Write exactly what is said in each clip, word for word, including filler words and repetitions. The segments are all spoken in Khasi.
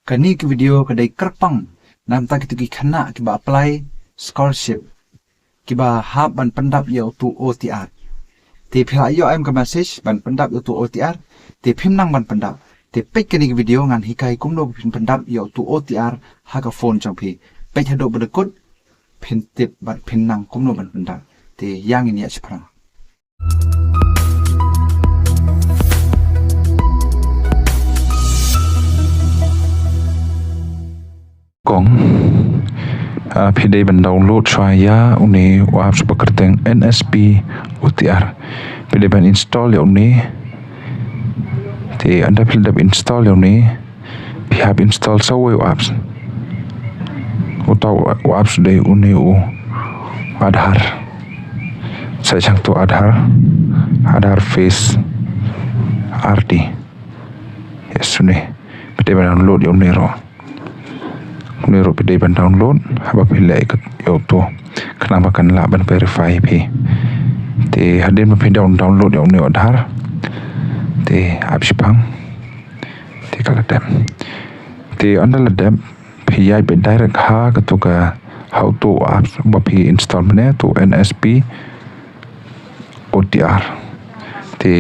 Kane ka video ka dei kyrpang namar kito ki khynnah kiba apply scholarship, kiba hap ban pyndap ïa uto O T R. Te phi la ïoh em ka message ban pyndap ïa uto O T R. Te phim nang ban pyndap. Te peit kane ka video ngan hikai kumno phin pyndap ïa uto O T R ha ka phone jong phi. Peit haduh ba dkut, phin tip bad phin nang kumno ban pyndap. Te ïa ngin ïa shiphrang. Kong, ah, phi dei ban download shuwa ïa une u apps ba kyrteng N S P O T R. Phi dei ban install ïa une. Te ynda phi la dep install ïa une, phi hap install sa uwei u apps. Uta u apps dei une u Aadhaar. Sa shang tu Aadhaar, Aadhaar Face R D. Yes, une. Phi dei ban download ïa une ruh. Une ruh phi dei ban download haba phi leh ïa uto, khnang ba kan lah ban verify phi. Te hadien ba phi down, download ïa une u Aadhaar, te ap shipang. Te ka la dep. Te ynda la dep, phi ïaid beit direct ha kato ka, ha uto u apps ba phi install mynne, uto N S P O T R. Te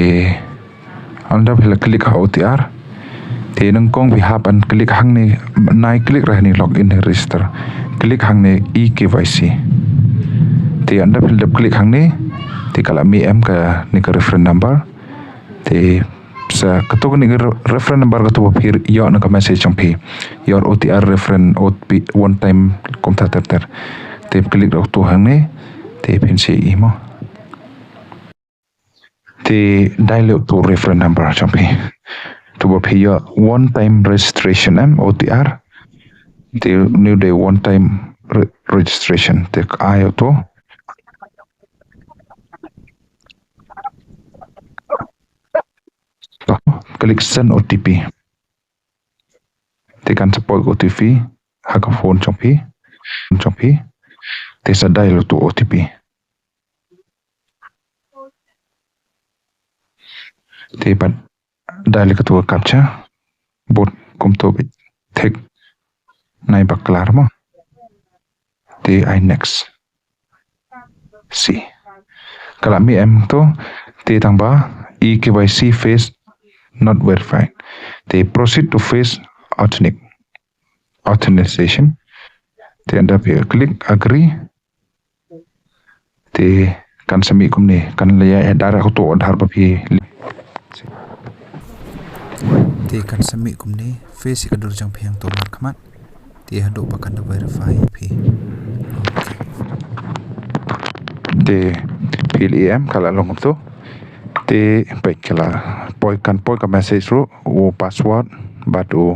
ynda phi la click ha O T R, te nyngkong phi hap ban click hangne, nai click re hangne login register. Click hangne e-K Y C. Te ynda phi la dep click hangne, te ka la mih em kane ka reference number. Te sa kato kane ka re-, reference number kato ba phi ïoh na ka message jong phi. Your O T R reference O T P one time kumta ter ter. Te click da uto hangne. Te phin sa ïohi mo. Te dial uto reference number jong phi. Uto ba phi ïoh one time registration em, O T R. Te une u dei one time re-, registration. Te ai uto. Click send O T P. Te kan sa poi ka O T P ha ka phone jong phi, jong phi. Te sa dial uto O T P. Te pat dial kato ka captcha. Bud kumto beit, tick. Nai bakla mo. Te ai next. See. Ka la mih em to, te tang ba e-K Y C face not verified. Te proceed to face authentic, authorization. Te ynda phi click agree. Te kan sa mih kumne, kan leh ïa direct uto u Aadhaar ba phi. Te kan sa mih kumne, face ïa ka dur jong phi hangto markhmat. Te haduh ba kan da verify ïa phi. Okay. Te phi leh em ka la long kumto. Te peit ka la poi, kan poi ka message ruh, u password bad u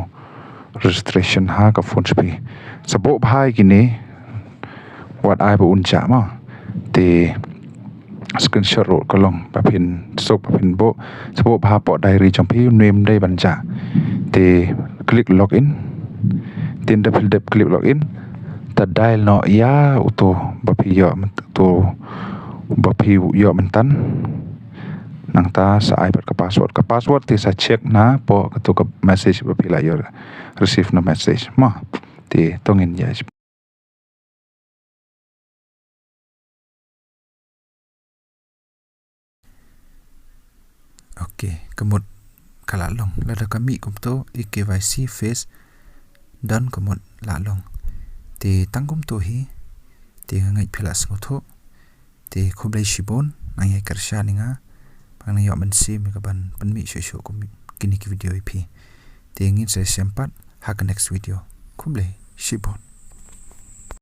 registration ha ka phone jong phi. Sa buh bha ïa kine, wat ai ba un jah mo. Te screenshot ruh ka long ba phin suk ba phin buh. Sa buh bha hapoh diary jong phi, une ym dei ban jah. Te click login. Te ynda phi la dep click login, ta dial noh ïa uto ba phi ïoh, uto ba phi ïoh mynta. Nangta sa ai pat ka password. Ka password te sa check napoh kato ka message ba phi la ïoh receive na message mo. Te to ngin ïa. Okay, ka mut ka la long. Lada ka mih kumto, e-K Y C face done, ka mut la long. Te tang kumto hi, te nga ngeit phi la sngewthuh. Te khublei shibun, nang ïai kyrshan ïa nga ba ngan ïoh mynsiem ïa kaban pynmih shuh shuh kum kine ki video ïa phi. Te ngin sa ïashem pat ha ka next video. Khublei shibun.